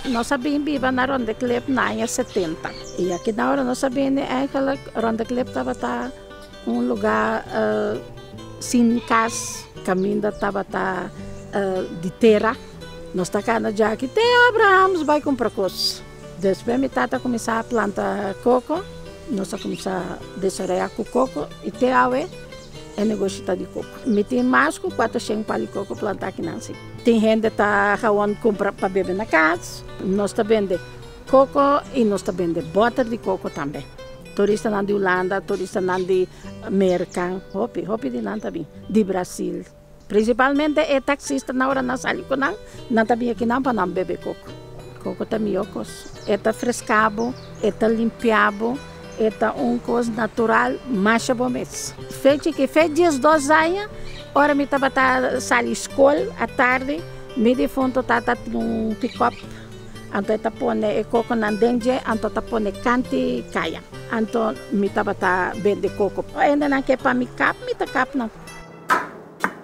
Nos a bin biba na Ronde Klip na aña 70. I aki na ora nos a bini eigenlijk Ronde Klip tabata un lugá sin kas, kaminda tabata di tera. Nos ta kana djaki te Abrahams bai kumpra kos. Despues mi tata a kuminsá planta koko, nos a kuminsá desaroyá ku koko i te awe e negoshi ta di koko. Mi tin mas ku kuatroshen pal di koko plantá akinan si. Tin hende ta gawon kumpra pa bebe na kas. Nos ta bende koko i nos ta bende bòter di koko tambe. Turistanan di Hulanda, turistanan di Merka, hopi, hopi di nan ta bin, di Brasil. Prinsipalmente e taksistanan ora nan sali ku nan, nan ta bin akinan pa nan bebe koko. Koko ta mihó kos. E ta freska bo, e ta limpia bo, e ta un kos natural masha bo mes. Fe chiki, fe diesdos aña, ora mi tabata sali skol atardi, mi difunto tata tin un pikòp, anto e ta pone e kokonan den dje, anto ta pone kanti kaya. Anto mi tabata bende koko. Hendenan ke pa mi kap, mi ta kap nan.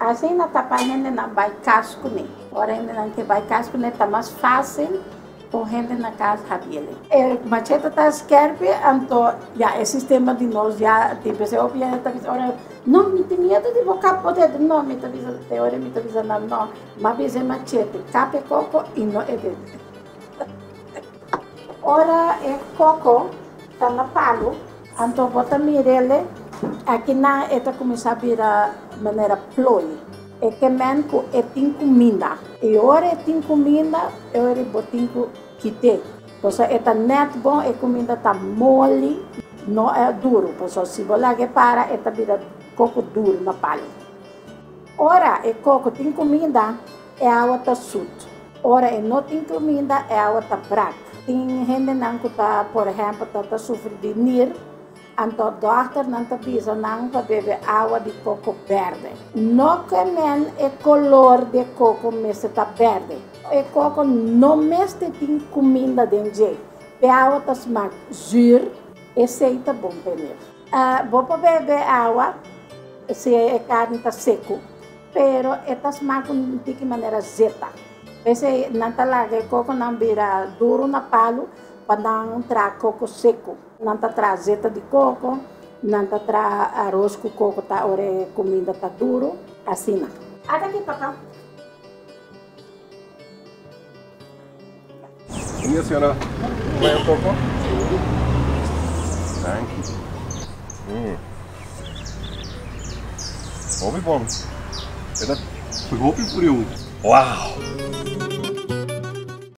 Asina ta pa hendenan bai kas kuné. Ora hendenan ke bai kas kuné ta mas fásil ku hende na kas habiele. E machete ta skèrpi, anto ya e sistema di nos ya tin p'esei hopi hende ta bisa ora no mi tin miedu di bo kap bo dedo, no mi ta bisa te ora mi ta bisa nan no, m'a bisa e machete kap e koko i no e dedo. Ora e koko ta na palu, anto bo ta mir'el akinan e ta kuminsá bira manera ploi. E ke men ku e tin kuminda. I ora e tin kuminda, e ora bo tin ku kit'é. Pasobra e ta nèt bon, e kuminda ta moli, no e duru. Pasobra si bo laga e para, e ta bira koko duru na palu. Ora e koko tin kuminda, e awa ta sut. Ora e no tin kuminda, e awa ta brak. Tin hendenan ku ta, por ehèmpel, ta ta sufri di nir, anto dòkternan ta bisa nan pa bebe awa di koko bèrdè. No ke men e kolor di e koko mester ta bèrdè. E koko no mester tin kuminda den dje. P'e awa ta smak zür, esei ta bon p'e nir. Bo por bebe awa si e karni ta seku. Pero e ta smak un tiki manera zeta. P'esei nan ta laga e kokonan bira duru na palu pa nan traha koko seku. Nan ta traha zeta di koko, nan ta traha aros ku koko ta ora e kuminda ta duru, asina. Ata aki papa. Bon dia señora, un baño koko? Danki. Mm. Hopi bon. E ta hopi friu. Wow!